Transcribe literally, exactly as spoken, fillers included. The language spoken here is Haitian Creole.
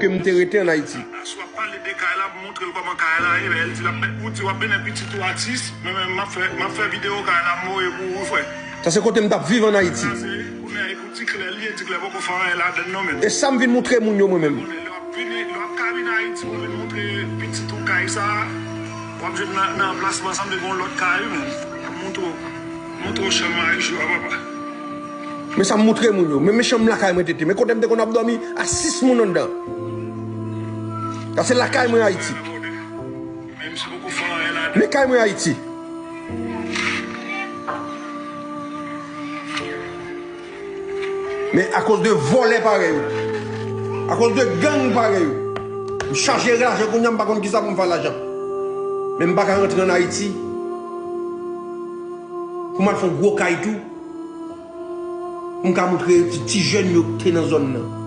ke m te rete ann Ayiti. Si w ap pale de kay la, m montre l kòman kay la ye, lè l di l ap, ou di w ap mennen pitit ou atis, men men m ap fè, m ap fè videyo kay la, m voye pou ou, frè. Sa se kote m t ap viv ann Ayiti. Sa se pou nèg, pou Ti Klè li ye, Ti Klè poko fè anyen ladann non, men. E sa m vin montre moun yo mwen menm. Lè w ap vini, lè w ap ka vin Ayiti, pou vin montre pitit ou kay sa, w ap jwenn nan, nan anplasman, sanble gen yon lòt kay, wi, men. Montre w, montre w chanm Marijou a, papa. Men sa m montre moun yo. Men, men chanm lakay mwen te te. Men kote m te konn ap dòmi a sis moun anndan. Sa se lakay mwen Ayiti. Men misye poko fè anyen ladann. Men kay mwen Ayiti. Men akoz de vòlè parèy ou, akoz de gang parèy ou, m chaje lajan kounye a, m pa konn kisa pou m fè lajan. Men m pa ka rantre ann Ayiti pou m al fè yon gwo kay tou, pou m ka montre ti, ti jèn yo ki te nan zòn nan.